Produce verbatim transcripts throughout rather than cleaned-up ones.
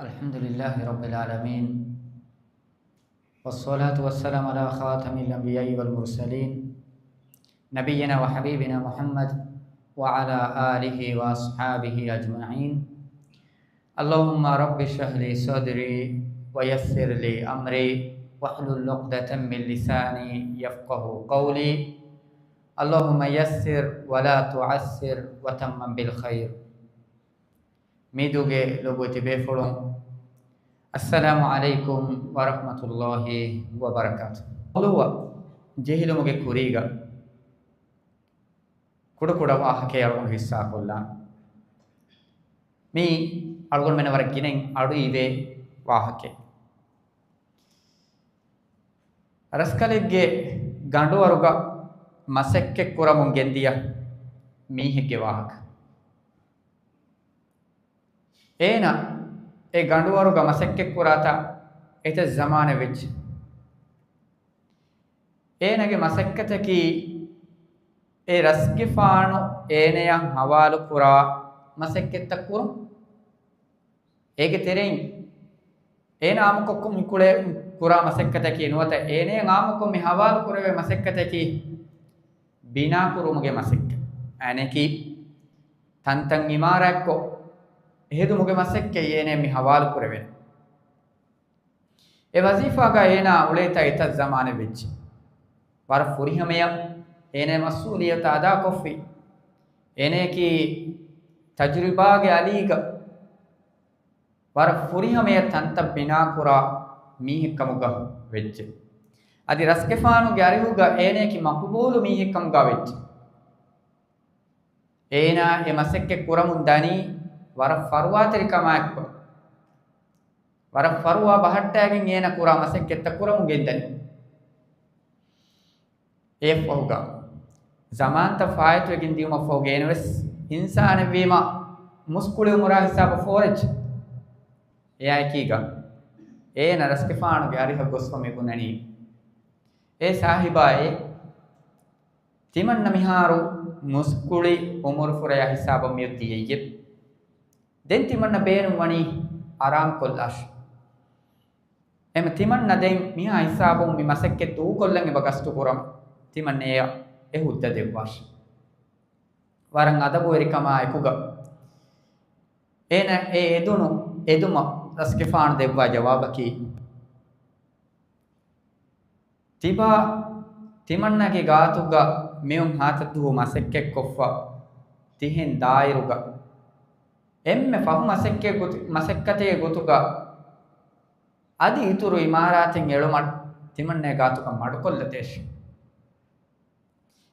الحمد لله رب العالمين، والصلاة والسلام على خاتم الأنبياء والمرسلين، نبينا وحبيبنا محمد وعلى آله وأصحابه أجمعين. اللهم رب اشرح لي صدري ويسر لي أمري واحلل عقدة من لساني يفقهوا قولي. اللهم يسر ولا تعسر وتمم بالخير. މީދޫގެ ލޮބުވެތި ބޭފުޅުން، އައްސަލާމު ޢަލައިކުމް ވަރަޙްމަތުﷲި ވަބަރަކާތު. މައުޟޫޢަށް ޖެހިލުމުގެ ކުރީގަ ކުޑަކުޑަ ވާހަކައެއް އަޅުގަނޑު ހިއްސާކޮށްލާން. މީ އަޅުގަނޑުމެންނަށް ވަރަށް ގިނައިން އަޑު އިވޭ ވާހަކައެއް. ރަސްކަލެއްގެ ގަނޑުވަރުގަ މަސައްކަތް ކުރަމުން ގެންދިޔަ މީހެއްގެ ވާހަކަ. އޭނަ އެ ގަނޑުވަރުގަ މަސައްކަތް ކުރާތާ އެތައް ޒަމާނެއް ވެއްޖެ. އޭނަގެ މަސައްކަތަކީ އެ ރަސްގެފާނު އޭނަޔަށް ހަވާލު ކުރާ މަސައްކަތްތައް ކުރުން. އޭގެ ތެރެއިން އޭނަ އާއްމުކޮށް މި ކުޅޭ ކުރާ މަސައްކަތަކީ ނުވަތަ އޭނަޔަށް އާއްމުކޮށް މި ހަވާލު ކުރެވޭ މަސައްކަތަކީ ބިނާ ކުރުމުގެ މަސައްކަތް. އަނެކީ ތަންތަން އިމާރާތްކޮށް އެހެދުމުގެ މަސައްކަތް އޭނަ މި ހަވާލު ކުރެވޭ. އެ ވަޒީފާގަ އޭނާ އުޅޭތާ އެތައް ޒަމާނެއް ވެއްޖެ. ވަރަށް ފުރިހަމަޔަށް އޭނާ މަސްއޫލިއްޔަތު އަދާކޮށްފި. އޭނަޔަކީ ތަޖުރިބާގެ އަލީގަ ވަރަށް ފުރިހަމަޔަށް ތަންތަން ބިނާކުރާ މީހެއްކަމުގަ ވެއްޖެ. އަދި ރަސްގެފާނުގެ އަރިހުގަ އޭނަޔަކީ މަޤުބޫލު މީހެއްކަމުގަ ވެއްޖެ. އޭނާ އެ މަސައްކަތް ކުރަމުން ދަނީ ވަރަށް ފަރުވާތެރިކަމާއެކު، ވަރަށް ފަރުވާ ބަހައްޓައިގެން އޭނާ ކުރާ މަސައްކަތްތައް ކުރަމުން ގެންދަނީ. އެއަށްފަހުގަ ޒަމާންތައް ފާއިތުވެގެން ދިޔުމަށްފަހުގަ އޭނަވެސް އިންސާނެއްވީމަ މުސްކުޅި އުމުރާ ހިސާބަށް ފޯރެއްޖެ. އެއާއެކީގަ އޭނާ ރަސްގެފާނުގެ އަރިހަށް ގޮސްފަ މިބުނަނީ، އޭ ސާހިބާއޭ، ތިމަންނަ މިހާރު މުސްކުޅި އުމުރުފުރަޔާ ހިސާބަށް މިއޮތީ އެއްޔެވެ. ދެން ތިމަންނަ ބޭނުންވަނީ އަރާމްކޮށްލާށޭ. އެމަ ތިމަންނަ ދެން މިހާ ހިސާބުން މި މަސައްކަތް ދޫކޮށްލަން އެބަ ގަސްތުކުރަމު، ތިމަންނަޔަށް އެ ހުއްދަ ދެއްވާށޭ. ވަރަށް އަދަބުވެރިކަމާ އެކުގަ އޭނަ އެ އެދުނު އެދުމަށް ރަސްގެފާނު ދެއްވާ ޖަވާބަކީ، ތިބާ ތިމަންނަގެ ގާތުގަ މިއޮން ހާތައްދުވަހު މަސައްކަތްކޮށްފަ ތިހެން ދާއިރުގަ އެންމެ ފަހު މަސައްކަތް ގޮތު-، މަސައްކަތޭ ގޮތުގަ އަދި އިތުރު އިމާރާތެއް އެޅުމަށް ތިމަންނަ ގާތުގަ މަޑުކޮށްލަދޭށޭ.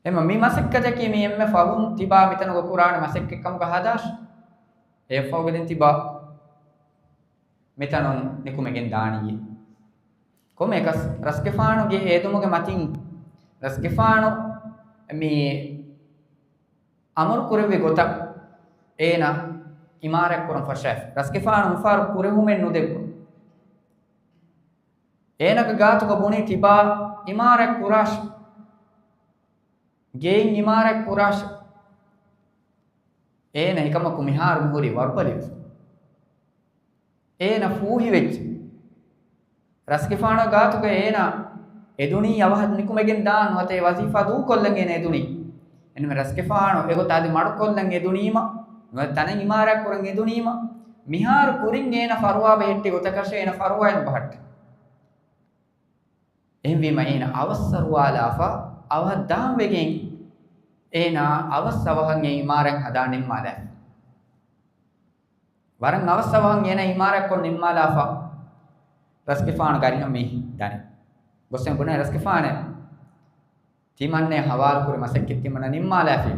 އެމަ މި މަސައްކަތަކީ މި އެންމެ ފަހުން ތިބާ މިތަނުގަ ކުރާނެ މަސައްކަތްކަމުގަ ހަދާށޭ. އެއަށްފަހުގަ ދެން ތިބާ މިތަނުން ނިކުމެގެން ދާނީއޭ. ކޮންމެއަކަސް ރަސްގެފާނުގެ އެދުމުގެ މަތިން ރަސްގެފާނު މި އަމުރު ކުރެއްވި ގޮތަށް އޭނަ އިމާރާތް ކުރަން ފަށާފި. ރަސްގެފާނު މިފަހަރު ކުރެހުމެއް ނުދެއްވާ. އޭނަގެ ގާތުގަ ބުނީ ތިބާ އިމާރާތް ކުރާށޭ. ގެއިން އިމާރާތް ކުރާށޭ. އޭނަ އެކަމަކު މިހާރު މިހުރީ ވަރުބަލިވެފަ. އޭނަ ފޫހިވެއްޖެ. ރަސްގެފާނާ ގާތުގަ އޭނަ އެދުނީ އަވަހަށް ނިކުމެގެން ދާން ނުވަތަ އެ ވަޒީފާ ދޫކޮށްލަން އޭނަ އެދުނީ. އެންމެ ރަސްގެފާނު އެގޮތަށް އަދި މަޑުކޮށްލަން އެދުނީމަ، ނުވަތަ ތަނެއް އިމާރާތް ކުރަން އެދުނީމަ، މިހާރު ކުރިން އޭނަ ފަރުވާ ބެހެއްޓި ގޮތަކަށޭ އޭނަ ފަރުވާއެއް ނުބަހައްޓާ. އެހެންވީމަ އޭނަ އަވަސް ސަރުވާލާފަ، އަވަހަށް ދާން ވެގެން އޭނަ އަވަސް އަވަހަށް އެ އިމާރާތް ހަދާ ނިންމާލާފި. ވަރަށް އަވަސް އަވަހަށް އޭނަ އިމާރާތްކޮށް ނިންމާލާފަ، ރަސްގެފާނުގެ އަރިހަށް މީހެއް ދަނީ. ގޮސް ބުނޭ ރަސްގެފާނޭ، ތިމަންނަ ހަވާލުކުރި މަސައްކަތް ތިމަންނަ ނިންމާލާފި.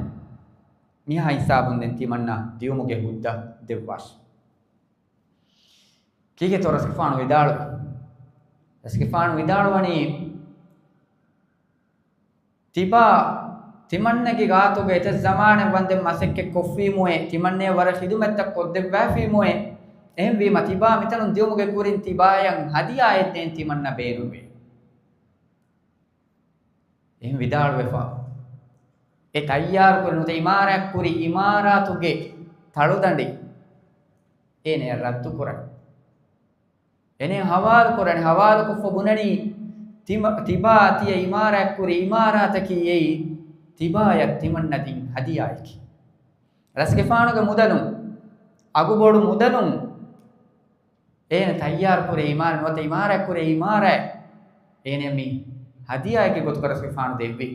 މިހާ ހިސާބުން ދެން ތިމަންނަ ދިޔުމުގެ ހުއްދަ ދެއްވާށި. ކީކޭތޯ ރަސްގެފާނު ވިދާޅު؟ ރަސްގެފާނު ވިދާޅުވަނީ، ތިބާ ތިމަންނަގެ ގާތުގަ އެތައް ޒަމާނެއް ވަންދެން މަސައްކަތް ކޮށްފީމުއޭ، ތިމަންނަޔަށް ވަރަށް ޚިދުމަތްތައް ކޮށްދެއްވާފީމުއޭ. އެހެންވީމަ ތިބާ މިތަނުން ދިޔުމުގެ ކުރިން ތިބާޔަށް ހަދިޔާއެއް ދޭން ތިމަންނަ ބޭނުންވޭ. އެހެން ވިދާޅުވެފަ، އެ ތައްޔާރުކުރި ނުވަތަ އިމާރާތްކުރި އިމާރާތުގެ ތަޅުދަނޑި އޭނަޔަށް ރައްދުކުރަން. އޭނަ ހަވާލު ކުރަނީ، ހަވާލުކޮށްފަ ބުނަނީ، ތިމަ-، ތިބާ ތިޔަ އިމާރާތްކުރި އިމާރާތަކީ އެއީ ތިބާޔަށް ތިމަންނަ ދިން ހަދިޔާއެކޭ. ރަސްގެފާނުގެ މުދަލުން، އަގުބޮޑު މުދަލުން އޭނަ ތައްޔާރުކުރޭ އިމާރާތް، ނުވަތަ އިމާރާތްކުރޭ އިމާރާތް އޭނަ މި ހަދިޔާއެކޭ ގޮތުގަ ރަސްގެފާނު ދެއްވި.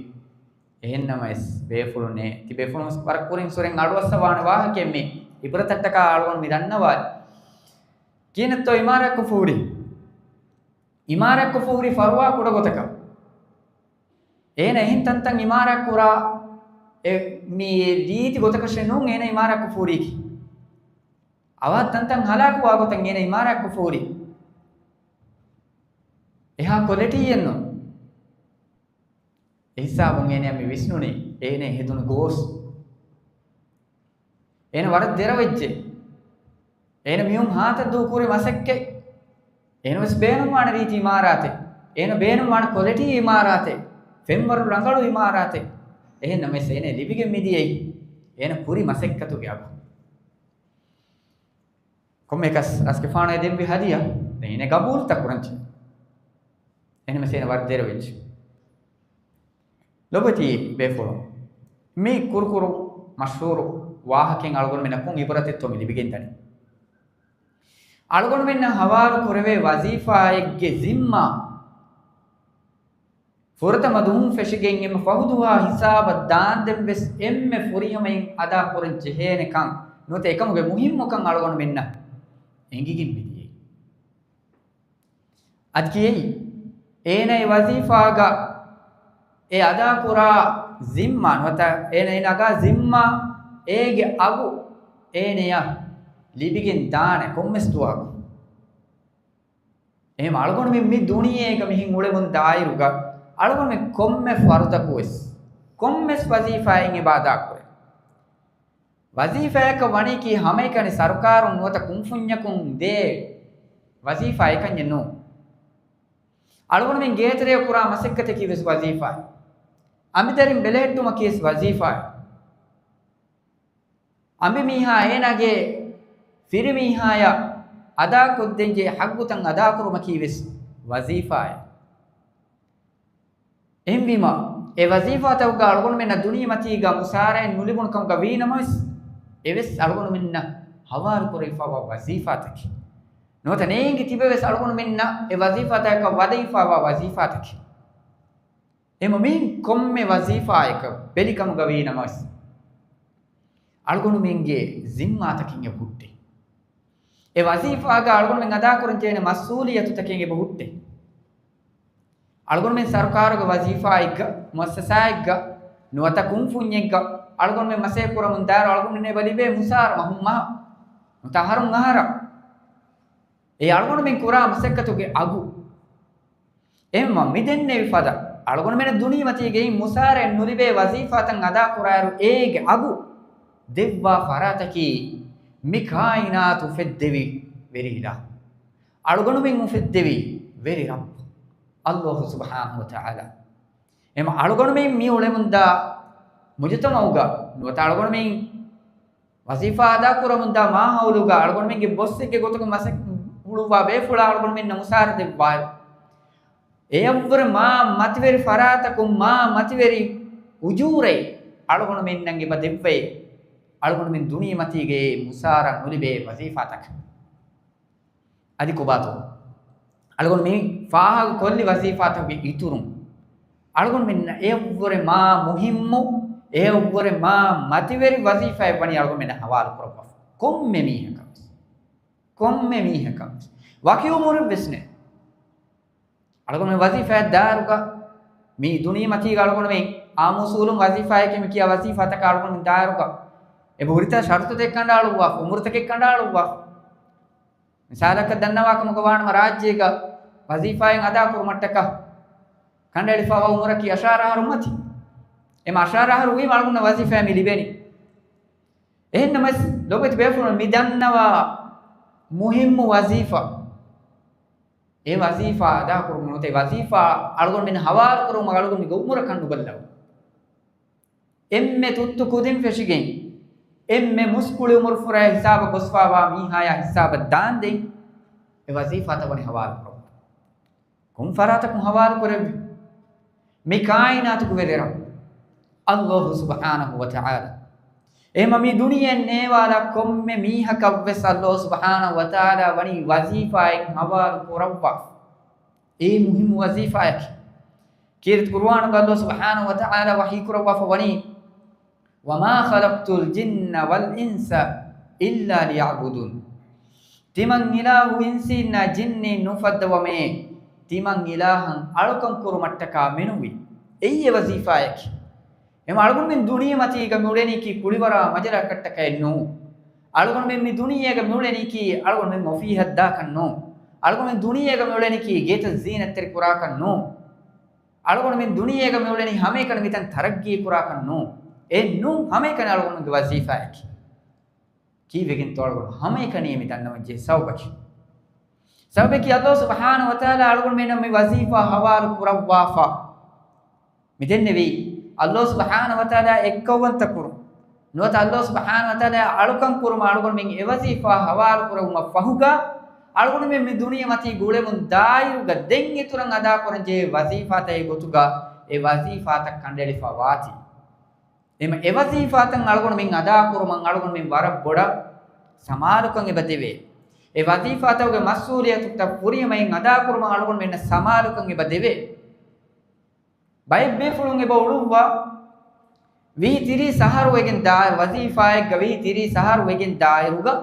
އެހެންނަމަވެސް ބޭފުޅުންނޭ، ތިބޭފުޅުން ވަރަށް ކުރިން ސުރެން އަޑުއައްސަވާނެ ވާހަކައެއް މީ. އިބްރަތަށްޓަކާ އަޅުގަނޑު މި ދަންނަވާލި. ކިހިނެއްތޯ އިމާރާތްކޮށްފަ ހުރީ؟ އިމާރާތްކޮށްފަ ހުރީ ފަރުވާ ކުޑަ ގޮތަކަށް. އޭނަ އެހެން ތަންތަން އިމާރާތް ކުރާ އެ މި ރީތި ގޮތަކަށެއް ނޫން އޭނަ އިމާރާތްކޮށްފަ ހުރީކީ. އަވަހަށް ތަންތަން ހަލާކުވާ ގޮތަށް އޭނަ އިމާރާތްކޮށްފަ ހުރީ. އެހާ ކޮލެޓީއެއް ނޫން. އެހިސާބުން އޭނަ މި ވިސްނުނީ އޭނަ ހެދުނު ގޯސް. އޭނަ ވަރަށް ދެރަވެއްޖެ. އޭނަ މިހުން ހާތައް ދޫކުރި މަސައްކަތް. އޭނަ ވެސް ބޭނުންވާނެ ރީތި އިމާރާތެއް. އޭނަ ބޭނުންވާނެ ކޮލެޓީ އިމާރާތެއް. ފެންވަރު ރަނގަޅު އިމާރާތެއް. އެހެން ނަމަވެސް އޭނަ ލިބިގެން މިދިޔައީ އޭނަ ކުރި މަސައްކަތުގެ އަގު. ކޮންމެއަކަސް ރަސްގެފާނާ ދެއްވި ހަދިޔާ ދެން އޭނަ ގަބޫލުތައް ކުރަންޖެހޭ. އެހެންނަމަވެސް އޭނަ ވަރަށް ދެރަވެއްޖެ. ލޮބުވެތި ބޭފުޅުން، މި ކުރުކުރު މަޝްހޫރު ވާހަކައިން އަޅުގަނޑުމެންނަށް ކޮން އިބްރަތެއްތޯ މި ލިބިގެންދަނީ؟ އަޅުގަނޑުމެންނަށް ހަވާލު ކުރެވޭ ވަޒީފާއެއްގެ ޒިންމާ ފުރަތަމަ ދުވަހުން ފެށިގެން އެންމެ ފަހު ދުވަހާ ހިސާބަށް ދާންދެން ވެސް އެންމެ ފުރިހަމައިން އަދާކުރަން ޖެހޭނެކަން ނުވަތަ އެކަމުގެ މުހިއްމުކަން އަޅުގަނޑުމެންނަށް އެނގިގެން މިދިޔައީ. އަދި ކިޔައީ، އޭނަ އެ ވަޒީފާގަ އެ އަދާކުރާ ޒިންމާ ނުވަތަ އޭނަ އެ ނަގާ ޒިންމާ އޭގެ އަގު އޭނަޔަށް ލިބިގެން ދާނެ ކޮންމެސް ދުވަހަކު. އެހެން އަޅުގަނޑުމެން މި ދުނިޔޭގަ މިހެން އުޅެމުން ދާއިރުގަ އަޅުގަނޑުމެން ކޮންމެ ފަރުދަކު ވެސް ކޮންމެސް ވަޒީފާއެއް އެބަ އަދާކުރޭ. ވަޒީފާއަކަށް ވަނީކީ ހަމައެކަނި ސަރުކާރުން ނުވަތަ ކުންފުންޏަކުން ދޭ ވަޒީފާ އެކަންޏެއް ނޫން. އަޅުގަނޑުމެން ގޭތެރެއަށް ކުރާ މަސައްކަތަކީ ވެސް ވަޒީފާއެއް. އަނބިދަރިން ބެލެހެއްޓުމަކީ ވެސް ވަޒީފާއެއް. އަނބިމީހާ އޭނާގެ ފިރިމީހާޔަށް އަދާކޮށްދޭންޖެހޭ ޙައްޤުތައް އަދާކުރުމަކީ ވެސް ވަޒީފާއެއް. އެހެންވީމަ، އެ ވަޒީފާތަކުގަ އަޅުގަނޑުމެންނަށް ދުނިޔެމަތީގަ މުސާރައެއް ނުލިބުނު ކަމުގަ ވީނަމަވެސް، އެވެސް އަޅުގަނޑުމެންނަށް ހަވާލުކުރެވިފައިވާ ވަޒީފާތަކެއް. ނުވަތަ ނޭނގި ތިބެވެސް އަޅުގަނޑުމެންނަށް އެ ވަޒީފާތަކަށް ވަދެވިފައިވާ ވަޒީފާތަކެއް. އެމަ މި ކޮންމެ ވަޒީފާއަކަށް ބެލިކަމުގަ ވީނަމަވެސް، އަޅުގަނޑުމެންގެ ޒިންމާތަކެއް އެބަ ހުއްޓޭ. އެ ވަޒީފާގަ އަޅުގަނޑުމެން އަދާކުރަންޖެހޭނެ މަސްއޫލިއްޔަތުތަކެއް އެބަ ހުއްޓޭ. އަޅުގަނޑުމެން ސަރުކާރުގެ ވަޒީފާއެއްގަ، މުއައްސަސާއެއްގަ، ނުވަތަ ކުންފުންޏެއްގަ އަޅުގަނޑުމެން މަސައްކަތް ކުރަމުން ދާއިރު އަޅުގަނޑުމެންނަށް އެބަ ލިބޭ މުސާރަ މަހުން މަހަށް، ނުވަތަ އަހަރުން އަހަރަށް. އެ އަޅުގަނޑުމެން ކުރާ މަސައްކަތުގެ އަގު. އެހެންވީމަ މި ދެންނެވި ފަދަ އަޅުގަނޑުމެން ދުނިޔެމަތީގައި މުސާރައެއް ނުލިބޭ ވަޒީފާތައް އަދާކުރާއިރު އޭގެ އަގު ދެއްވާ ފަރާތަކީ މި ކާއިނާތު އުފެއްދެވި ވެރި އިލާހު. އަޅުގަނޑުމެން އުފެއްދެވި ވެރި ރައްބު ﷲ ސުބްޙާނަހޫ ވަތަޢާލާ. އެމަ އަޅުގަނޑުމެން މި އުޅެމުންދާ މުޖުތަމަޢުގަ ނުވަތަ އަޅުގަނޑުމެން ވަޒީފާ އަދާކުރަމުންދާ މާހައުލުގަ އަޅުގަނޑުމެންގެ ބޮސްއެއްގެ ގޮތުގަ މަސައްކަތް ހުޅުއްވާ ބޭފުޅާ އަޅުގަނޑުމެންނަށް މުސާރަ ދެއްވާއިރު، އެއަށްވުރެ މާ މަތިވެރި ފަރާތަކުން މާ މަތިވެރި އުޖޫރައެއް އަޅުގަނޑުމެންނަށް އެބަ ދެއްވައޭ، އަޅުގަނޑުމެން ދުނިޔެމަތީގައި މުސާރަ ނުލިބޭ ވަޒީފާތަކަށް. އަދި ކޮބާތޯ؟ އަޅުގަނޑު މި ފާހަގަ ކޮށްލި ވަޒީފާތަކުގެ އިތުރުން، އަޅުގަނޑުމެންނަށް އެއަށްވުރެ މާ މުހިއްމު، އެއަށްވުރެ މާ މަތިވެރި ވަޒީފާއެއް ވަނީ އަޅުގަނޑުމެންނަށް ހަވާލު ކުރައްވާފަ. ކޮންމެ މީހަކަށް ވެސް، ކޮންމެ މީހަކަށް ވެސް. ވަކި އުމުރެއް ވެސް ނެތް. އަޅުގަނޑުމެން ވަޒީފާއަށް ދާއިރުގަ، މި ދުނިޔެމަތީގަ އަޅުގަނޑުމެން އާއްމު އުސޫލުން ވަޒީފާއެކޭ މި ކިޔާ ވަޒީފާތަކަށް އަޅުގަނޑުމެން ދާއިރުގަ، އެބަހުރިތާ ޝަރުތުތައް ކަނޑައަޅުއްވާފަ، އުމުރުތަކެއް ކަނޑައަޅުއްވާފަ. މިސާލަކަށް ދަންނަވާކަމުގަ ވާނަމަ، ރާއްޖޭގަ ވަޒީފާއެއް އަދާކުރުމަށްޓަކާ ކަނޑައެޅިފައިވާ އުމުރަކީ އަށާރަ އަހަރު މަތި. އެމަ އަށާރަ އަހަރު ވީމަ އަޅުގަނޑަށް ވަޒީފާއެއް މި ލިބެނީ. އެހެންނަމަވެސް ލޮބުވެތި ބޭފުޅުން މި ދަންނަވާ މުހިއްމު ވަޒީފާ، އެ ވަޒީފާ އަދާކުރުމަށް ނުވަތަ އެ ވަޒީފާ އަޅުގަނޑުމެން ހަވާލުކުރުމަށް އަޅުގަނޑުމެންގެ އުމުރަކަށް ނުބައްލަވާ. އެންމެ ތުއްތު ކުދިން ފެށިގެން، އެންމެ މުސްކުޅި އުމުރު ފުރާ ހިސާބަށް ގޮސްފައިވާ މީހާޔާ ހިސާބަށް ދާންދެން، އެ ވަޒީފާތައް ވަނީ ހަވާލު ކުރައްވާ. ކޮން ފަރާތަކުން ހަވާލު ކުރެއްވި؟ މި ކާއިނާތުގެ ވެރި ރައްބު ﷲ ސުބްޙާނަހޫ ވަތަޢާލާ. އެހެންމަ މި ދުނިޔެއަށް ނޭވާލާ ކޮންމެ މީހަކަށްވެސް ﷲ ސުބްޙާނަހޫ ވަތަޢާލާ ވަނީ ވަޒީފާއެއް ހަވާލު ކުރައްވާފަ. އެއީ މުހިއްމު ވަޒީފާއަކީ. ކީރިތި ޤުރުއާނުގަ ﷲ ސުބްޙާނަހޫ ވަތަޢާލާ ވަޙީ ކުރައްވާފަ ވަނީ، "وما خلقت الجن والإنس إلا ليعبدون." ތިމަން އިލާހު އިންސީންނާ ޖިންނީން ނުފައްދަވަމޭ، ތިމަން އިލާހަށް އަޅުކަން ކުރުމަށްޓަކާ މެނުވީ. އެއީ އެ ވަޒީފާއަކީ. އެމަ އަޅުގަނޑުމެން ދުނިޔެމަތީގަ މިއުޅެނީކީ ކުޅިވަރާ މަޖަރައަކަށްޓަކައެއް ނޫން. އަޅުގަނޑުމެން މި ދުނިޔޭގަ މިއުޅެނީކީ އަޅުގަނޑުމެން އޮފީހަށް ދާކަށް ނޫން. އަޅުގަނޑުމެން ދުނިޔޭގަ މިއުޅެނީކީ ގެތައް ޒީނަތްތެރި ކުރާކަށް ނޫން. އަޅުގަނޑުމެން ދުނިޔޭގަ މިއުޅެނީ ހަމައެކަނި މިތަން ތަރައްގީ ކުރާކަށް ނޫން. އެ ނޫން ހަމައެކަނި އަޅުގަނޑުމެންގެ ވަޒީފާއަކީ. ކީއްވެގެންތޯ އަޅުގަނޑު ހަމައެކަނި މި ދަންނަވަން ޖެހޭ ސަބަބަކީ؟ ސަބަބަކީ ﷲ ސުބްޙާނަހޫ ވަތަޢާލާ އަޅުގަނޑުމެންނަށް މި ވަޒީފާ ހަވާލު ކުރައްވާފަ. މި ދެންނެވީ ﷲ ސުބްޙާނަހޫ ވަތަޢާލާ އެއްކައުވަންތަ ކުރުން. ނުވަތަ ﷲ ސުބްޙާނަހޫ ވަތަޢާލާ އަޅުކަން ކުރުމަށް އަޅުގަނޑުމެން އެ ވަޒީފާ ހަވާލު ކުރެވުމަށް ފަހުގަ، އަޅުގަނޑުމެން މި ދުނިޔެމަތީ ގުޅެމުން ދާއިރުގަ ދެން އިތުރަށް އަދާކުރަން ޖެހޭ ވަޒީފާތައް އެ ގޮތުގަ އެ ވަޒީފާތައް ކަނޑައެޅިފަ ވާތީ. އެމަ އެ ވަޒީފާތައް އަޅުގަނޑުމެން އަދާކުރުމަށް އަޅުގަނޑުމެން ވަރަށް ބޮޑަށް ސަމާލުކަން އެބަ ދެވޭ. އެ ވަޒީފާތަކުގެ މަސްއޫލިއްޔަތުތައް ފުރިހަމައިން އަދާކުރުމަށް އަޅުގަނޑުމެންނަށް ސަމާލުކަން އެބަ ދެވޭ. ބައެއް ބޭފުޅުން އެބަ އުޅުއްވާ ވީހި ތިރީސް އަހަރު ވެގެން ދާއިރު، ވަޒީފާއެއްގަ ވީހި ތިރީސް އަހަރު ވެގެން ދާއިރުގަ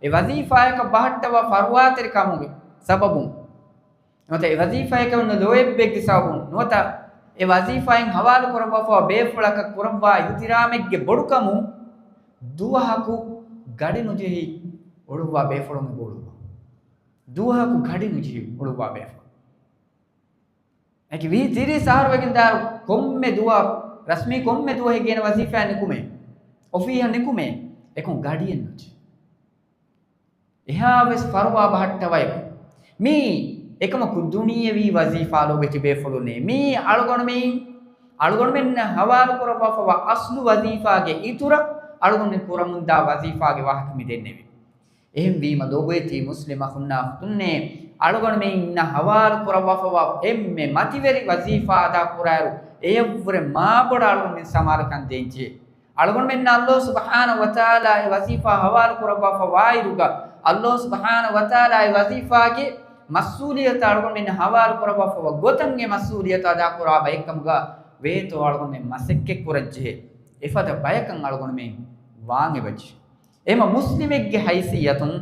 އެ ވަޒީފާއަކަށް ބަހައްޓަވާ ފަރުވާތެރިކަމުގެ ސަބަބުން، ނުވަތަ އެ ވަޒީފާއަކަށް އޮންނަ ލޯތްބެއްގެ ސަބަބުން، ނުވަތަ އެ ވަޒީފާއިން ހަވާލު ކުރައްވާފައިވާ ބޭފުޅަކަށް ކުރައްވާ އިޙްތިރާމެއްގެ ބޮޑުކަމުން ދުވަހަކު ގަޑި ނުޖެހި އުޅުއްވާ ބޭފުޅުން އެބަ އުޅުއްވާ. ދުވަހަކު ގަޑި ނުޖެހި އުޅުއްވާ ބޭފުޅުން. އެކި ވީހި ތިރީސް އަހަރު ވެގެން ދާއިރު ކޮންމެ ދުވަހަކު، ރަސްމީ ކޮންމެ ދުވަހެއްގެ އޭނަ ވަޒީފާއަށް ނިކުމޭ، އޮފީހަށް ނިކުމޭ، އެކުން ގަޑިއެއް ނުޖެހި. އެހާވެސް ފަރުވާ ބަހައްޓަވައި. މީ އެކަމަކު ދުނިޔެވީ ވަޒީފާ ލޯބިވެތި ބޭފުޅުންނޭ. މީ އަޅުގަނޑުމެން، އަޅުގަނޑުމެންނަށް ހަވާލު ކުރައްވާފައިވާ އަސްލު ވަޒީފާގެ އިތުރަށް އަޅުގަނޑުމެން ކުރަމުންދާ ވަޒީފާގެ ވާހަކަ މި ދެންނެވި. އެހެންވީމަ ލޯބިވެތި މުސްލިމް އަޚުންނާ އުޚްތުންނޭ، އަޅުގަނޑުމެންނަށް ހަވާލު ކުރައްވާފައިވާ އެންމެ މަތިވެރި ވަޒީފާ އަދާ ކުރާއިރު، އެޔަށްވުރެ މާބޮޑަށް އަޅުގަނޑުމެން ސަމާލުކަން ދޭންޖެހޭ. އަޅުގަނޑުމެންނަށް ﷲ ސުބްޙާނަހޫ ވަތަޢާލާ އެ ވަޒީފާ ހަވާލު ކުރައްވާފައިވާއިރުގަ، ﷲ ސުބްޙާނަހޫ ވަތަޢާލާ އެ ވަޒީފާގެ މަސްއޫލިއްޔަތު އަޅުގަނޑުމެންނަށް ހަވާލު ކުރައްވާފައިވާ ގޮތަށް އެ މަސްއޫލިއްޔަތު އަދާކުރާ ބައެއްކަމުގަ ވޭތޯ އަޅުގަނޑުމެން މަސައްކަތް ކުރަންޖެހޭ. އެފަދަ ބަޔަކަށް އަޅުގަނޑުމެން ވާން އެބަޖެހޭ. އެމަ މުސްލިމެއްގެ ހައިސިއްޔަތުން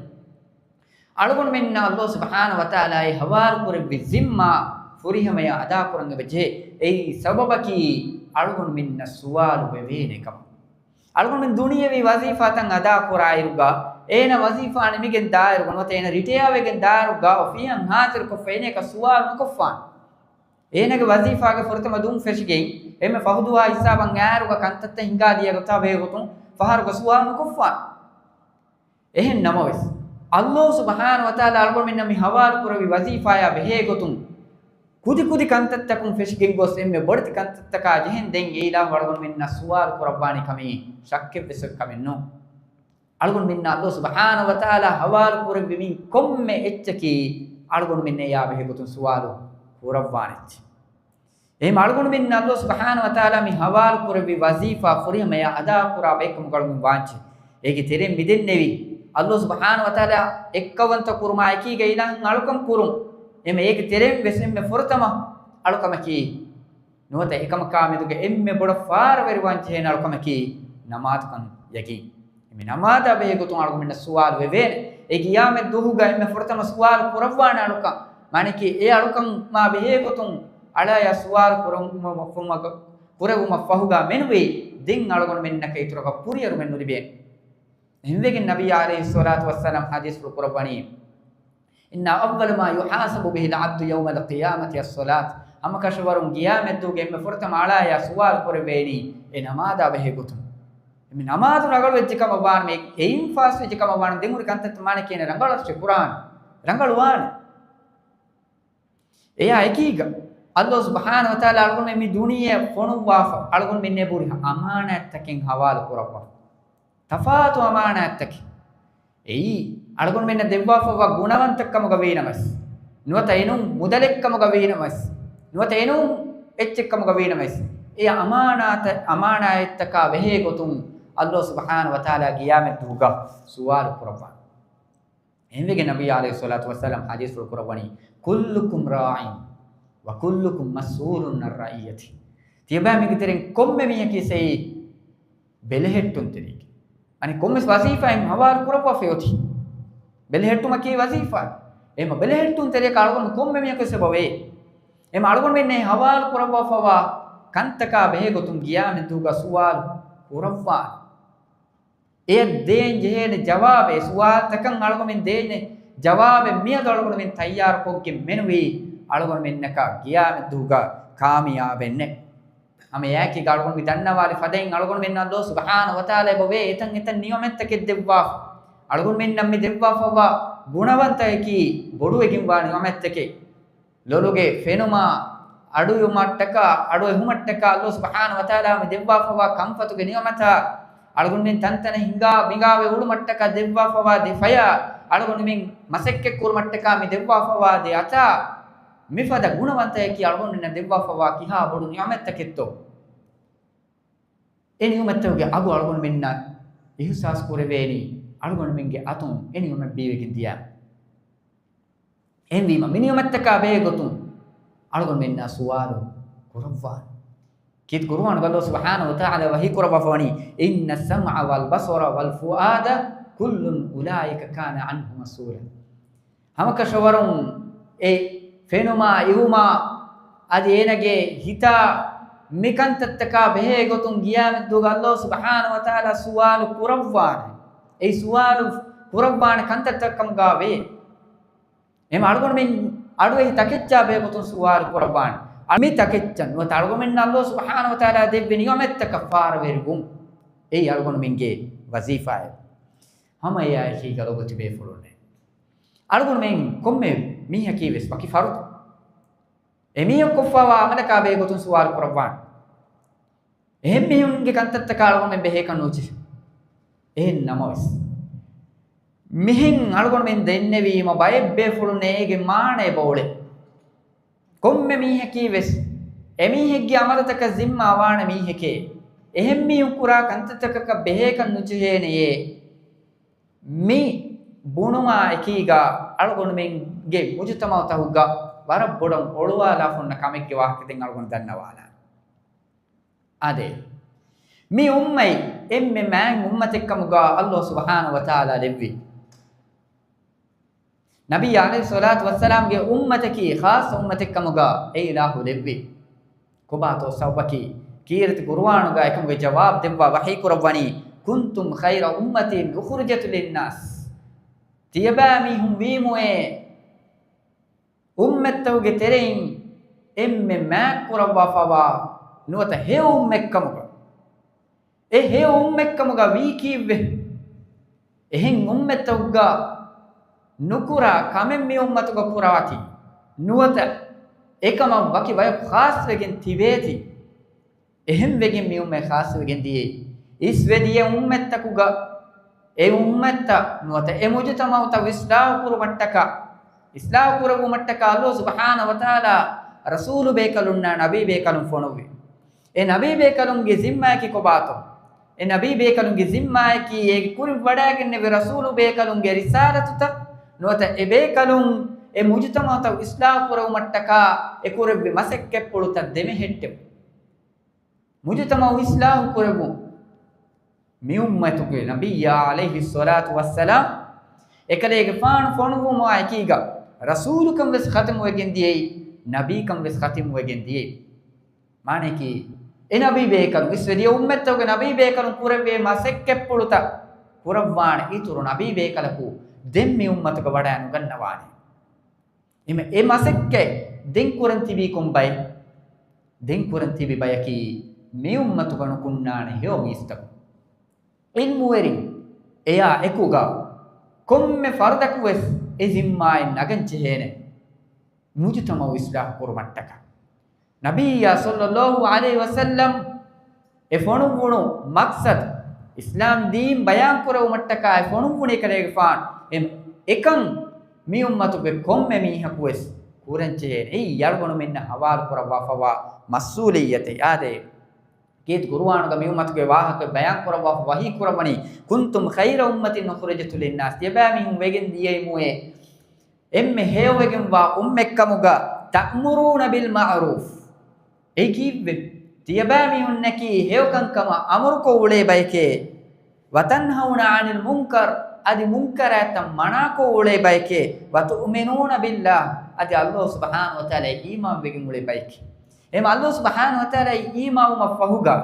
އަޅުގަނޑުމެންނަށް ﷲ ސުބްޙާނަހޫ ވަތަޢާލާ އެ ހަވާލު ކުރެއްވި ޒިންމާ ފުރިހަމަޔަށް އަދާކުރަން އެބަޖެހޭ. އެއީ ސަބަބަކީ އަޅުގަނޑުމެންނަށް ސުވާލު ވެވޭނެ ކަމަށް. އަޅުގަނޑުމެން ދުނިޔެވީ ވަޒީފާތައް އަދާކުރާއިރުގަ، އޭނަ ވަޒީފާ ނިމިގެން ދާއިރުގަ ނުވަތަ އޭނަ ރިޓަޔާވެގެން ދާއިރުގަ އޮފީހަށް ހާޒިރުކޮށްފަ އޭނައަކަށް ސުވާލު ނުކޮށްފާނެ. އޭނަގެ ވަޒީފާގެ ފުރަތަމަ ދުވަހުން ފެށިގެން އެންމެ ފަހު ދުވަހާ ހިސާބަށް އައިއިރުގަ ކަންތައްތައް ހިނގާދިޔަ ގޮތާ ބެހޭގޮތުން ފަހަރުގަ ސުވާލު ނުކޮށްފާނެ. އެހެން ނަމަވެސް، ﷲ ސުބްޙާނަހޫ ވަތަޢާލާ އަޅުގަނޑުމެންނަށް މި ހަވާލު ކުރެއްވި ވަޒީފާޔާ ބެހޭގޮތުން، ކުދިކުދި ކަންތައްތަކުން ފެށިގެން ގޮސް އެންމެ ބޮޑެތި ކަންތައްތަކާ ޖެހެން ދެން އެ އިލާހު އަޅުގަނޑުމެންނަށް ސުވާލު ކުރައްވާނެ ކަމީ ޝައްކެއްވެސް އޮތް ކަމެއް ނޫން. އަޅުގަނޑުމެންނަށް ﷲ ސުބްޙާނަހޫ ވަތަޢާލާ ހަވާލު ކުރެއްވި މި ކޮންމެ އެއްޗަކީ އަޅުގަނޑުމެންނަށް އެޔާ ބެހޭގޮތުން ސުވާލު ކުރައްވާނެ އެއްޗެއް. އެހެން އަޅުގަނޑުމެންނަށް ﷲ ސުބްޙާނަހޫ ވަތަޢާލާ މި ހަވާލު ކުރެއްވި ވަޒީފާ ފުރިހަމަޔަށް އަދާކުރާ ބައެއްކަމުގަ އަޅުގަނޑު ވާންޖެހޭ. އޭގެ ތެރެއިން މިދެންނެވީ، ﷲ ސުބްޙާނަހޫ ވަތަޢާލާ އެއްކައުވަންތަ ކުރުމާ އެކީގަ އިލާހަށް އަޅުކަން ކުރުން. އެމަ އޭގެ ތެރެއިން ވެސް އެންމެ ފުރަތަމަ އަޅުކަމަކީ، ނުވަތަ އެކަމަކާ މެދުގަ އެންމެ ބޮޑަށް ފާރަވެރިވާން ޖެހޭނެ އަޅުކަމަކީ ނަމާދުކަން ޔަގީން. މި ނަމާދާ ބެހޭގޮތުން އަޅުގަނޑުމެންނަށް ސުވާލު ވެވޭނެ. އެ ގިޔާމަތް ދުވަހުގަ އެންމެ ފުރަތަމަ ސުވާލު ކުރައްވާނެ އަޅުކަން. މާނައަކީ އެ އަޅުކަމާ ބެހޭގޮތުން އަޅާޔާ ސުވާލު ކުރެވުމަށް، ކުރެވުމަށް ފަހުގަ މެނުވީ ދެން އަޅުގަނޑުމެންނަކަށް އިތުރަކަށް ކުރިއަރުމެއް ނުލިބޭނެ. އެހެންވެގެން ނަބިއްޔާ ޢަލައިހިއްޞަލާތު ވައްސަލާމް ޙަދީޘްފުޅު ކުރައްވަނީ، إن أول ما يحاسب به العبد يوم القيامة الصلاة. ހަމަކަށަވަރުން ގިޔާމަތްދުވަހުގެ އެންމެ ފުރަތަމަ އަޅާޔާ ސުވާލު ކުރެވޭނީ އެ ނަމާދާ ބެހޭގޮތުން. މި ނަމާދު ރަނގަޅުވެއްޖެ ކަމަށް ވާނަމަ، އެއިން ފާސްވެއްޖެ ކަމަށް ވާނަމަ، ދެން ހުރި ކަންތައްތައް މާނައަކީ އޭނަ ރަނގަޅަށް ކުރާނެ، ރަނގަޅުވާނެ. އެޔާ އެކީގަ، ﷲ ސުބްޙާނަހޫ ވަތަޢާލާ އަޅުގަނޑުމެން މި ދުނިޔެއަށް ފޮނުއްވާފަ، އަޅުގަނޑުމެންނޭ ބުރި އަމާނާތްތަކެއް ހަވާލު ކުރައްވާ. ތަފާތު އަމާނާތްތަކެއް. އެއީ، އަޅުގަނޑުމެންނަށް ދެއްވާފައިވާ ގުނަވަންތަކަމުގަ ވީނަމަސް، ނުވަތަ އެނޫން މުދަލެއްކަމުގަ ވީނަމަސް، ނުވަތަ އެނޫން އެއްޗެއްކަމުގަ ވީނަމަސް، އެ އަމާނާތަ-، އަމާނާތްތަކާ ބެހޭ ގޮތުން ﷲ ސުބްޙާނަހޫ ވަތަޢާލާ ގިޔާމަތްދުވުގަ ސުވާލު ކުރައްވާނެ. އެހެންވެގެން ނަބީ ޢަލައިހިއްޞަލާތު ވައްސަލާމް ޙަދީޘްފުޅު ކުރައްވަނީ، "كلكم راع وكلكم مسؤول عن رعيته." ތިޔަބައިމީހުންގެ ތެރެއިން ކޮންމެ މީހަކީ ސެއީ ބެލެހެއްޓުންތެރިއެކޭ. އަނެއް ކޮންމެސް ވަޒީފާއެއް ހަވާލު ކުރައްވާފައި އޮތީ. ބެލެހެއްޓުމަކީ ވަޒީފާ. އެހެން ބެލެހެއްޓުންތެރިއަކަށް އަޅުގަނޑު ކޮންމެ މީހަކުވެސް އެބަ ވޭ. އެހެން އަޅުގަނޑުމެންނަށް ހަވާލު ކުރައްވާފައިވާ ކަންތަކާ ބެހޭ ގޮތުން ގިޔާމަތްދުވުގަ ސުވާލު ކުރައްވާނެ. އެ ދޭން ޖެހޭނެ ޖަވާބެއް، ސުވާލުތަކަށް އަޅުގަނޑުމެން ދޭނެ ޖަވާބެއް މިއަދު އަޅުގަނޑުމެން ތައްޔާރުކޮށްގެން މެނުވީ، އަޅުގަނޑުމެންނަކަށް ގިޔާމަތްދުވުގަ ކާމިޔާބެއް ނެތް. ހަމަ އެއާއެކީގަ އަޅުގަނޑު މި ދަންނަވާލި ފަދައިން އަޅުގަނޑުމެންނަށް ﷲ ސުބްޙާނަހޫ ވަތަޢާލާ އެބަ ވޭ އެތަން އެތަން ނިޢުމަތްތަކެއް ދެއްވާފަ. އަޅުގަނޑުމެންނަށް މި ދެއްވާފައިވާ ގުނަވަންތަކަކީ ބޮޑުވެގެންވާ ނިޢުމަތްތަކެއް. ލޮލުގެ ފެނުމާ، އަޑުއިވުމަށްޓަކާ، އަޑުއެހުމަށްޓަކާ ﷲ ސުބްޙާނަހޫ ވަތަޢާލާ މި ދެއްވާފައިވާ ކަންފަތުގެ ނިޢުމަތާ، އަޅުގަނޑުމެން ތަންތަނަށް ހިނގާ ބިނގާވެ އުޅުމަށްޓަކާ ދެއްވާފައިވާ ދެ ފަޔާ، އަޅުގަނޑުމެން މަސައްކަތް ކުރުމަށްޓަކާ މި ދެއްވާފައިވާ ދެ އަތާ، މިފަދަ ގުނަވަންތަކަކީ އަޅުގަނޑުމެންނަށް ދެއްވާފައިވާ ކިހާ ބޮޑު ނިޢުމަތްތަކެއްތޯ؟ އެ ނިޢުމަތްތަކުގެ އަގު އަޅުގަނޑުމެންނަށް އިޙްސާސް ކުރެވޭނީ އަޅުގަނޑުމެންގެ އަތުން އެ ނިޢުމަތް ބީވެގެން ދިޔަ. އެހެންވީމަ، މި ނިޢުމަތްތަކާ ބެހޭ ގޮތުން އަޅުގަނޑުމެންނާ ސުވާލު ކުރައްވާނެ. ކީރިތި ޤުރުއާނުގަ ﷲ ސުބްޙާނަހޫ ވަތަޢާލާ ވަޙީ ކުރައްވާފަވަނީ، "إن السمع والبصر والفؤاد كل أولئك كان عنه مسؤولا." ހަމަކަށަވަރުން އެ ފެނުމާ، އިވުމާ، އަދި އޭނަގެ ހިތާ، މި ކަންތައްތަކާ ބެހޭ ގޮތުން ޤިޔާމަތްދުވަހުގަ ﷲ ސުބްޙާނަހޫ ވަތަޢާލާ ސުވާލު ކުރައްވާނެ. އެ ސުވާލު ކުރައްވާނެ ކަންތައްތައް ކަމުގަ ވޭ. އެހެން އަޅުގަނޑުމެން އަޑުއެހި ތަކެއްޗާ ބެހޭ ގޮތުން ސުވާލު ކުރައްވާނެ. އަ، މި ތަކެއްޗަށް ނުވަތަ އަޅުގަނޑުމެންނަށް ﷲ ސުބްޙާނަހޫ ވަތަޢާލާ ދެއްވި ނިޢުމަތްތަކަށް ފާރަވެރިވުން. އެއީ އަޅުގަނޑުމެންގެ ވަޒީފާއެއް. ހަމަ އެއާއެކީގަ ލޮބުވެތި ބޭފުޅުންނޭ. އަޅުގަނޑުމެން ކޮންމެ މީހަކީވެސް ވަކި ފަރުދެއް. އެމީހުން ކޮށްފައިވާ ޢަމަލަކާ ބެހޭ ގޮތުން ސުވާލު ކުރައްވާނެ. އެހެން މީހުންގެ ކަންތައްތަކާ އަޅުގަނޑުމެން ބެހޭކަށް ނުޖެހޭ. އެހެން ނަމަވެސް، މިހެން އަޅުގަނޑުމެން ދެންނެވީމަ ބައެއް ބޭފުޅުން އޭގެ މާނަ އެބަ އުޅޭ. ކޮންމެ މީހަކީވެސް އެމީހެއްގެ ޢަމަލުތަކަށް ޒިންމާ ވާނެ މީހެކޭ. އެހެން މީހުން ކުރާ ކަންތައްތަކަކަށް ބެހޭކަށް ނުޖެހޭނެޔޭ. މި ބުނުމާ އެކީގަ އަޅުގަނޑުމެންގެ މުޖުތަމަޢުތަކުގަ ވަރަށް ބޮޑަށް އޮޅުވާލާފަ އޮންނަ ކަމެއްގެ ވާހަކަ ދެން އަޅުގަނޑު ދަންނަވާލާނެ. އާދެ، މި އުއްމަތް އެންމެ މާތް އުއްމަތެއްކަމުގަ ﷲ ސުބްޙާނަހޫ ވަތަޢާލާ ލެއްވި. ނަބިއްޔާ ޢަލައިހިއްޞަލާތު ވައްސަލާމްގެ އުއްމަތަކީ ޚާއްޞަ އުއްމަތެއްކަމުގަ އެ އިލާހު ލެއްވި. ކޮބާތޯ ސަބަބަކީ؟ ކީރިތި ޤުރުއާނުގަ އެކަމުގެ ޖަވާބު ދެއްވާ ވަޙީ ކުރައްވަނީ، "كنتم خير أمة أخرجت للناس." ތިޔަބައިމީހުން ވީމުއޭ، އުއްމަތްތަކުގެ ތެރެއިން އެންމެ މާތް ކުރައްވާފައިވާ ނުވަތަ ހެޔޮ އުއްމަތްކަމުގަ، އެ ހެޔޮ އުއްމަތްކަމުގަ ވީ ކީއްވެ؟ އެހެން އުއްމަތްތަކުގަ ނުކުރާ ކަމެއް މި އުއްމަތުގަ ކުރާތީ، ނުވަތަ އެކަމަށް ވަކި ބަޔަކު ޚާއްޞަވެގެން ތިބޭތީ. އެހެންވެގެން މި އުއްމަތް ޚާއްޞަވެގެން ދިޔައީ. އިސްވެ ދިޔަ އުއްމަތްތަކުގަ އެ އުއްމަތްތައް ނުވަތަ އެ މުޖުތަމަޢުތައް އިޞްލާޙު ކުރުމަށްޓަކާ، އިޞްލާޙު ކުރެއްވުމަށްޓަކާ ﷲ ސުބްޙާނަހޫ ވަތަޢާލާ ރަސޫލު ބޭކަލުންނާ ނަބީ ބޭކަލުން ފޮނުއްވި. އެ ނަބީ ބޭކަލުންގެ ޒިންމާއަކީ ކޮބާތޯ؟ އެ ނަބީ ބޭކަލުންގެ ޒިންމާއަކީ އޭގެ ކުރިން ވަޑައިގެންނެވި ރަސޫލު ބޭކަލުންގެ ރިސާލަތުތައް ނުވަތަ އެ ބޭކަލުން އެ މުޖުތަމަޢުތައް އިޞްލާޙު ކުރެއްވުމަށްޓަކާ އެ ކުރެއްވި މަސައްކަތްޕުޅުތައް ދެމެހެއްޓެވުން. މުޖުތަމަޢު އިޞްލާޙު ކުރެއްވުން. މި އުއްމަތުގެ ނަބިއްޔާ ޢަލައިހިއްޞަލާތު ވައްސަލާމް އެކަލޭގެފާނު ފޮނުއްވުމާ އެކީގަ ރަސޫލުކަން ވެސް ޚަތިމުވެގެން ދިޔައީ، ނަބީކަން ވެސް ޚަތިމުވެގެން ދިޔައީ. މާނައަކީ، އެ ނަބީ ބޭކަލުން، އިސްވެ ދިޔަ އުއްމަތްތަކުގެ ނަބީ ބޭކަލުން ކުރެއްވި މަސައްކަތްޕުޅުތައް ކުރައްވާނެ އިތުރު ނަބީ ބޭކަލަކު ދެން މި އުއްމަތުގަ ވަޑައިނުގަންނަވާނެ. އެމަ-، އެ މަސައްކަތް ދެން ކުރަން ތިބީ ކޮން ބައެއް؟ ދެން ކުރަން ތިބި ބަޔަކީ މި އުއްމަތުގަ ނުކުންނާނެ ހެޔޮ މީސްތަކުން. ޢިލްމުވެރިން އެޔާ އެކުގަ ކޮންމެ ފަރުދަކު ވެސް އެ ޒިންމާއެއް ނަގަން ޖެހޭނެ. މުޖުތަމަޢު އިޞްލާޙު ކުރުމަށްޓަކާ. ނަބިއްޔާ ޞައްލައްލާހު ޢަލައިހި ވަސައްލަމް އެ ފޮނުއްވުނު މަޤްޞަދު، އިސްލާމް ދީން ބަޔާން ކުރެވުމަށްޓަކާއި ފޮނުއްވުނީ ކަލޭގެފާނު. އެ-، އެކަން މި އުއްމަތުގެ ކޮންމެ މީހަކުވެސް ކުރަންޖެހޭނެ. އެއީ އަޅުގަނޑުމެންނަށް ހަވާލު ކުރައްވާފައިވާ މަސްއޫލިއްޔަތެއް. އާދެ، ކީރިތި ޤުރުއާނުގަ މި އުއްމަތުގެ ވާހަކަ ބަޔާން ކުރައްވާފަ ވަޙީ ކުރައްވަނީ، "كنتم خير أمة أخرجت للناس." ތިޔަބައިމީހުން ވެގެން ދިޔައިމުއޭ އެންމެ ހެޔޮވެގެންވާ އުއްމަތްކަމުގަ، "تأمرون بالمعروف." އެއީ ކީއްވެ؟ ތިޔަބައިމީހުންނަކީ ހެޔޮކަންކަމަށް އަމުރުކޮށް އުޅޭ ބައެކޭ. "وتنهون عن المنكر." އަދި މުންކަރާތައް މަނާކޮށް އުޅޭ ބައެކޭ. "وتؤمنون بالله." އަދި ﷲ ސުބްޙާނަހޫ ވަތަޢާލާއަށް އީމާންވެގެން އުޅޭ ބައެކޭ. އެހެން ﷲ ސުބްޙާނަހޫ ވަތަޢާލާއަށް އީމާންވުމަށްފަހުގަ،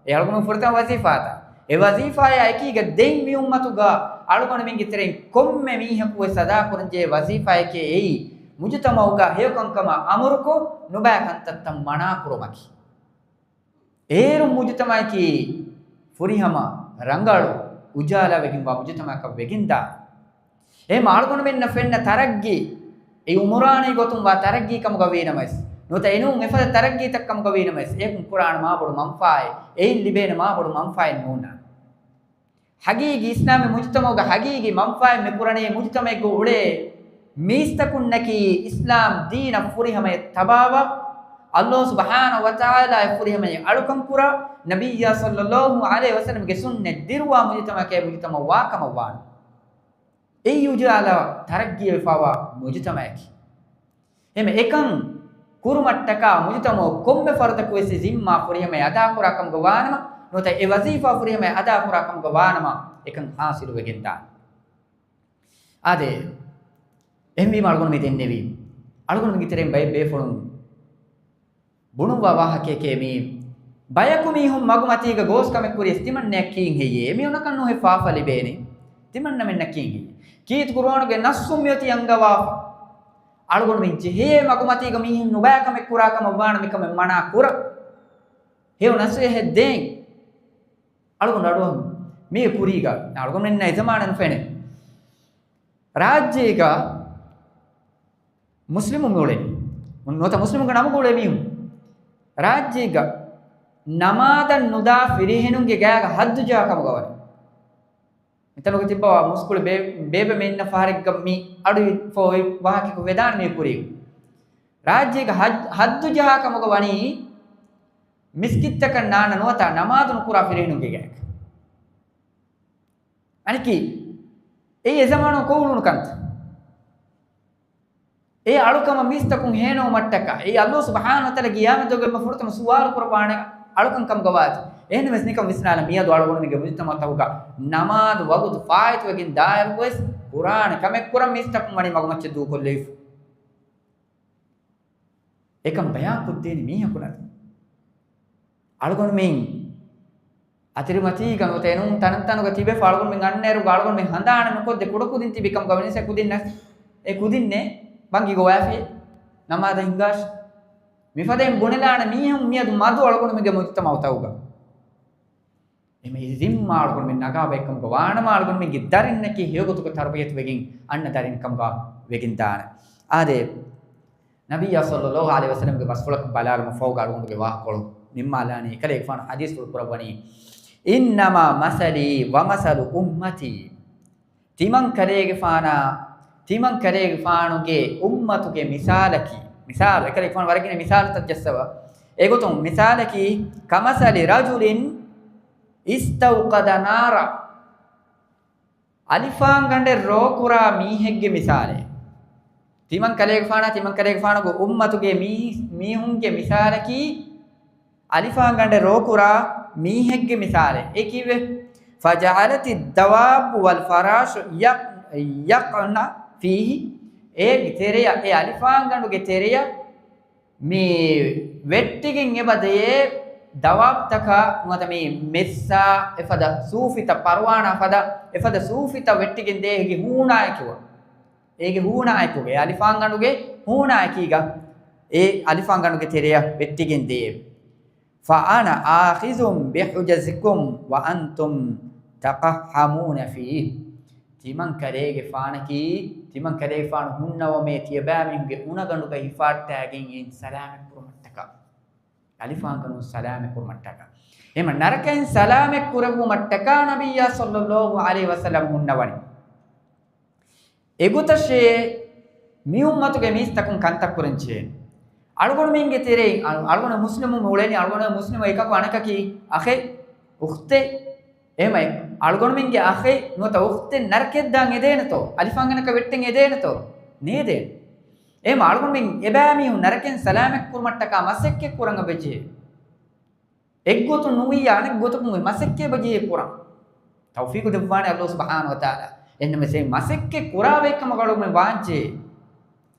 އެ އަޅުގަނޑު ފުރަތަމަ ވަޒީފާތައް، އެ ވަޒީފާޔާ އެކީގަ ދެން މި އުއްމަތުގަ އަޅުގަނޑުމެންގެ ތެރެއިން ކޮންމެ މީހަކުވެސް އަދާކުރަންޖެހޭ ވަޒީފާއެކޭ އެއީ، މުޖުތަމަޢުގަ ހެޔޮކަންކަމަށް އަމުރުކޮށް، ނުބައި ކަންތައްތައް މަނާކުރުމަކީ. އޭރު މުޖުތަމަޢަކީ ފުރިހަމަ ރަނގަޅު އުޖާލާވެގެންވާ މުޖުތަމަޢަކަށް ވެގެންދާނެ. އެހެން އަޅުގަނޑުމެންނަށް ފެންނަ ތަރައްގީ، އެ އުމުރާނީ ގޮތުން ވާ ތަރައްގީ ކަމުގަ ވީނަމަވެސް، ނުވަތަ އެނޫން އެފަދަ ތަރައްގީތައް ކަމުގަ ވީނަމަވެސް، އެއަކުން ކުރާނެ މާބޮޑު މަންފާއެއް، އެއިން ލިބޭނެ މާބޮޑު މަންފާއެއް ނޫންނާނެ. ހަގީގީ އިސްލާމީ މުޖުތަމަޢުގަ ހަގީގީ މަންފާއެއް މި ކުރަނީ މުޖުތަމަޢެއްގަ އުޅޭ މީސްތަކުންނަކީ އިސްލާމް ދީނަށް ފުރިހަމަޔަށް ތަބާވާ، ﷲ ސުބްޙާނަހޫ ވަތަޢާލާއަށް ފުރިހަމަޔަށް އަޅުކަން ކުރާ، ނަބިއްޔާ ޞައްލައްލާހު ޢަލައިހި ވަސައްލަމްގެ ސުންނަތް ދިރުވާ މުޖުތަމަޢަކަށް އެ މުޖުތަމަޢު ވާކަމަށްވާނެ. އެއީ އުޖާލާ ތަރައްގީވެފައިވާ މުޖުތަމަޢަކީ. އެހެން އެކަން ކުރުމަށްޓަކާ މުޖުތަމަޢު ކޮންމެ ފަރުދަކުވެސް ޒިންމާ ފުރިހަމަޔަށް އަދާކުރާ ކަމުގަ ވާނަމަ، ނުވަތަ އެ ވަޒީފާ ފުރިހަމަޔަށް އަދާކުރާ ކަމުގަ ވާނަމަ، އެކަން ޙާޞިލުވެގެންދާނެ. އާދެ، އެހެންވީމަ އަޅުގަނޑު މި ދެންނެވީ، އަޅުގަނޑު މީގެ ތެރެއިން ބައެއް ބޭފުޅުން ބުނުއްވާ ވާހަކައެކޭ މީ. ބަޔަކު މީހުން މަގުމަތީގަ ގޯސް ކަމެއް ކުރިޔަސް ތިމަންނަޔަށް ކީއް ހެއްޔޭ؟ އެމީހުންނަކަށް ނޫން އެ ފާފަ ލިބޭނެ. ތިމަންނަމެންނަށް ކީއް ހެއްޔޭ؟ ކީރިތި ޤުރުއާނުގެ ނައްޞުން މިއޮތީ އަންގަވާފަ. އަޅުގަނޑުމެން ޖެހޭ މަގުމަތީގަ މީހުން ނުބައި ކަމެއް ކުރާ ކަމަށް ވާނަމަ މިކަމެއް މަނާ ކުރަން. ހެޔޮ ނަޞޭޙަތް ދޭން. އަޅުގަނޑު އަޑުއަހަން މީގެ ކުރީގަ، އަޅުގަނޑުމެންނަށް އެ ޒަމާނަށް ނުފެނޭ. ރާއްޖޭގަ މުސްލިމުން އުޅޭ، ނުވަތަ މުސްލިމުންގެ ނަމުގަ އުޅޭ މީހުން ރާއްޖޭގަ ނަމާދަށް ނުދާ ފިރިހެނުންގެ ގާގަ ހައްދު ޖަހާ ކަމުގަ ވަނީ. މިތަނުގަ ތިއްބަވާ މުސްކުޅި ބޭ-، ބޭބެމެންނަށް ފަހަރެއްގަ މި އަޑު އި-، ފޯ-، އި-، ވާހަކައަކު ވެދާނެ މީ ކުރީ. ރާއްޖޭގަ ހައް-، ހައްދު ޖަހާ ކަމުގަ ވަނީ މިސްކިތްތަކަށް ނާންނަ ނުވަތަ ނަމާދު ނުކުރާ ފިރިހެނުންގެ ގާގަ. އަނެއްކީ، އެއީ އެ ޒަމާނު ކޮށް އުޅުނު ކަންތައް. އެ އަޅުކަމަށް މީސްތަކުން ހޭނަވުމަށްޓަކާ، އެއީ ﷲ ސުބްޙާނަހޫ ވަތަޢާލާ ޤިޔާމަތް ދުވަހުގެ ފުރަތަމަ ސުވާލު ކުރައްވާނެ އަޅުކަން ކަމުގަ ވާތީ. އެހެންނަމަވެސް ނިކަން ވިސްނާލަން، މިއަދު އަޅުގަނޑުމެންގެ މުޖުތަމަޢުތަކުގަ ނަމާދު ވަގުތު ފާއިތުވެގެން ދާއިރުވެސް ކުރާނެ ކަމެއް ކުރަން މީސްތަކުން ވަނީ މަގުމައްޗަށް ދޫކޮށްލެވިފަ. އެކަން ބަޔާންކޮށްދޭނެ މީހަކު ނަދީ. އަޅުގަނޑުމެން އަތިރިމަތީގަ ނުވަތަ އެނޫން ތަނަންތަނުގަ ތިބެފަ އަޅުގަނޑުމެން އަންނައިރުގަ އަޅުގަނޑުމެން ހަނދާނެއް ނުކޮށްދޭ ކުޑަކުދިން ތިބި ކަމުގަ ވަނީސް އެ ކުދިން ނަސް-، އެ ކުދިންނޭ ބަންގި ގޮވާފި ނަމާދަށް ހިނގާށި. މިފަދައިން ބުނެލާނެ މީހުން މިއަދު މަދު އަޅުގަނޑުމެންގެ މުޖުތަމަޢުތަކުގަ. އެމެ ޒިންމާ އަޅުގަނޑުމެން ނަގާ ބައެއްކަމުގަ ވާނަމަ، އަޅުގަނޑުމެންގެ ދަރިންނަކީ ހެޔޮގޮތުގަ ތަރުބިޔަތުވެގެން އަންނަ ދަރިން ކަމުގަ ވެގެންދާނެ. އާދެ، ނަބިއްޔާ ޞައްލައްލާހު ޢަލައިހި ވަސައްލަމްގެ ބަސްފުޅަކަށް ބަލާލުމަށް ފަހުގަ އަޅުގަނޑުގެ ވާހަކަކޮޅު ނިންމާލާނީ. އެކަލޭގެފާނު ޙަދީޘްފުޅު ކުރައްވަނީ، "إنما مثلي ومثل أمتي." ތިމަން ކަލޭގެފާނާ، ތިމަން ކަލޭގެފާނުގެ އުއްމަތުގެ މިސާލަކީ، މިސާލު، އެކަލޭގެފާނު ވަރަށް ގިނަ މިސާލުތައް ޖައްސަވާ. އެގޮތުން މިސާލަކީ، "كمثل رجل استوقد نارا." އަލިފާންގަނޑެއް ރޯކުރާ މީހެއްގެ މިސާލެއް. ތިމަން ކަލޭގެފާނާ، ތިމަން ކަލޭގެފާނުގެ އުއްމަތުގެ މީ-، މީހުންގެ މިސާލަކީ، އަލިފާންގަނޑެއް ރޯކުރާ މީހެއްގެ މިސާލެއް. އެ ކީއްވެ؟ "فجعلت الدواب والفراش يق-، يقعن فيه." އޭގެ ތެރެޔަށް، އެ އަލިފާންގަނޑުގެ ތެރެޔަށް މި ވެއްޓިގެން އެބަ ދެޔޭ ދަވާބްތަކާ ނުވަތަ މި މެއްސާ އެފަދަ ސޫފިތައް، ޕަރުވާނާ ފަދަ އެފަދަ ސޫފިތައް ވެއްޓިގެން ދޭ އޭގެ ހޫނާއެކު. އޭގެ ހޫނާއެކުގަ، އެ އަލިފާންގަނޑުގެ ހޫނާއެކީގަ، އެ އަލިފާންގަނޑުގެ ތެރެޔަށް ވެއްޓިގެން ދޭ. "فأنا آخذ بحجزكم وأنتم تقحمون فيه." ތިމަން ކަލޭގެފާނަކީ، ތިމަން ކަލޭގެފާނު ހުންނަވަމޭ ތިޔަބައިމީހުންގެ އުނަގަނޑުގަ ހިފާއްޓާގެން އެއިން ސަލާމަތް ކުރުމަށްޓަކާ. އަލިފާންގަނޑު ސަލާމަތް ކުރުމަށްޓަކާ. އެމަ ނަރަކައިން ސަލާމަތް ކުރެއްވުމަށްޓަކާ ނަބިއްޔާ ޞައްލައްލާހު ޢަލައިހި ވަސައްލަމް ހުންނަވަނީ. އެގޮތަށޭ މި އުއްމަތުގެ މީސްތަކުން ކަންތައް ކުރަން ޖެހޭނެ. އަޅުގަނޑުމެންގެ ތެރެއިން، އަޅު-، އަޅުގަނޑު މުސްލިމުން އުޅެނީ، އަޅުގަނޑު މުސްލިމު އެކަކު އަނެކަކީ އަޚެއް، އުޚްތެއް. އެހެމަ އަޅުގަނޑުމެންގެ އަޚެއް ނުވަތަ އުޚްތެއް ނަރަކައަށް ދާން އެދޭނެތޯ؟ އަލިފާންގަނޑަކަށް ވެއްޓެން އެދޭނެތޯ؟ ނޭދޭނެ. އެހެމަ އަޅުގަނޑުމެން އެބައިމީހުން ނަރަކައިން ސަލާމަތް ކުރުމަށްޓަކާ މަސައްކަތް ކުރަން އެބަޖެހޭ. އެއްގޮތުން ނުވިއްޔާ އަނެއްގޮތަކުން އެ މަސައްކަތް އެބަޖެހޭ ކުރަން. ތައުފީޤު ދެއްވާނެ އައްލާހު ސުބްޙާނަހު ވަތަޢާލާ. އެހެންނަމަވެސް އެ މަސައްކަތް ކުރާ ބައެއްކަމަށް އަޅުގަނޑުމެން ވާންޖެހޭ.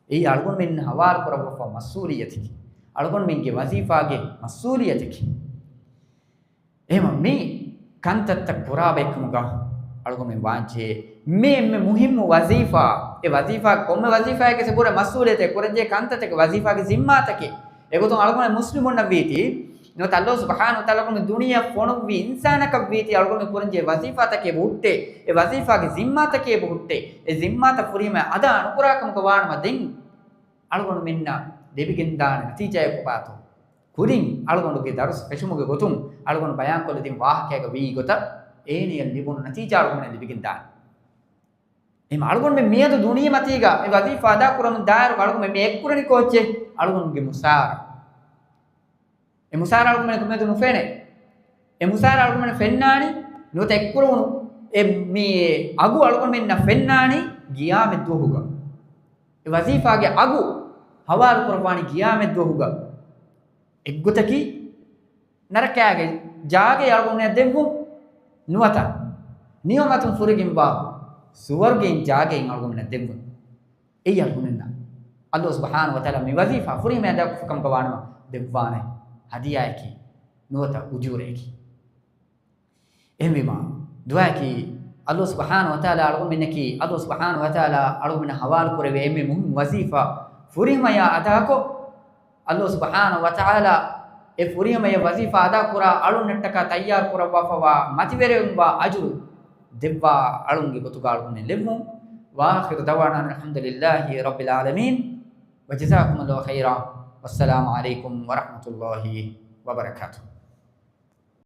އެއީ އަޅުގަނޑުމެންނަށް ހަވާލު ކުރައްވާފަ މަސްއޫލިއްޔަތަކީ. އަޅުގަނޑުމެންގެ ވަޒީފާގެ މަސްއޫލިއްޔަތަކީ. އެހެމަ މި ކަންތައްތައް ކުރާ ބައެއްކަމުގަ އަޅުގަނޑުމެން ވާންޖެހޭ. މި އެންމެ މުހިއްމު ވަޒީފާ، އެ ވަޒީފާ ކޮންމެ ވަޒީފާއެއްގެ ސަބަބުން މަސްއޫލިއްޔަތެއް ކުރަންޖެހޭ ކަންތައްތަކެއް ވަޒީފާގެ ޒިންމާތަކެއް. އެގޮތުން އަޅުގަނޑު މުސްލިމުންނަށް ވީތީ، ނުވަތަ އައްލާހު ސުބްޙާނަހު ވަތަޢާލާ އަޅުގަނޑު ދުނިޔެއަށް ފޮނުއްވި އިންސާނަކަށް ވީތީ އަޅުގަނޑު ކުރަންޖެހޭ ވަޒީފާތަކެއް އެބަ ހުއްޓޭ، އެ ވަޒީފާގެ ޒިންމާތަކެއް އެބަ ހުއްޓޭ، އެ ޒިންމާތައް ފުރިހަމަ އަދާ ނުކުރާ ކަމަކަށް ވާނަމަ ދެން އަޅުގަނޑުމެންނަށް ލިބިގެންދާނެ ނަތީޖާއެއް ކޮބާތޯ؟ ކުރިން އަޅުގަނޑުގެ ދަރުސް ފެށުމުގެ ގޮތުން އަޅުގަނޑު ބަޔާންކޮށްލަދިން ވާހަކައިގަ ވީ ގޮތަށް އޭނަޔަށް ލިބުނު ނަތީޖާ އަޅުގަނޑަށް ލިބިގެންދާނެ. އެހެން އަޅުގަނޑުމެން މިއަދު ދުނިޔެމަތީގަ އެ ވަޒީފާ އަދާކުރަމުން ދާއިރު އަޅުގަނޑުމެން މި އެއްކުރަނީ ކޯއްޗެއް؟ އަޅުގަނޑުގެ މުސާރަ. އެ މުސާރަ އަޅުގަނޑުމެން މެދު ނުފެނޭ. އެ މުސާރަ އަޅުގަނޑުމެން ފެންނާނީ ނުވަތަ އެއްކުރުވުނު އެ މި އަގު އަޅުގަނޑުމެންނަށް ފެންނާނީ ގިޔާމަތް ދުވަހުގަ. އެ ވަޒީފާގެ އަގު ހަވާލު ކުރައްވާނީ ގިޔާމަތް ދުވަހުގަ. އެއްގޮތަކީ ނަރަކާގެ ޖާގައެއް އަޅުގަނޑުމެންނަށް ދެއްވުން ނުވަތަ ނިޢުމަތުން ފުރިގެންވާ ސުވަރުގެއިން ޖާގައެއް އަޅުގަނޑުމެންނަށް ދެއްވުން. އެއީ އަޅުގަނޑުމެންނަށް އައްލާހު ސުބްޙާނަހު ވަތަޢާލާ މި ވަޒީފާ ފުރިހަމަ އަދާކޮށްފިކަމުގަ ވާނަމަ ދެއްވާނެ ހަދިޔާއަކީ ނުވަތަ އުޖޫރައަކީ. އެހެންވީމާ، ދުޢާއަކީ، އައްލާހު ސުބްޙާނަހު ވަތަޢާލާ އަޅުގަނޑުމެންނަކީ، އައްލާހު ސުބްޙާނަހު ވަތަޢާލާ އަޅުގަނޑުމެންނަށް ހަވާލު ކުރެވޭ އެންމެ މުހިންމު ވަޒީފާ ފުރިހަމަޔާ އަދާކޮށް، އައްލާހު ސުބްޙާނަހު ވަތަޢާލާ އެ ފުރިހަމަޔަށް ވަޒީފާ އަދާކުރާ އަޅުންނަށްޓަކާ ތައްޔާރު ކުރައްވާފަވާ މަތިވެރިވެންވާ އަޖުރު ދެއްވާ އަޅުންގެ ގޮތުގަ އަޅުގަނޑުމެން ލެއްވުން. وآخر دعوانا أن الحمد لله رب العالمين. وجزاكم الله خيرا. والسلام عليكم ورحمة الله وبركاته.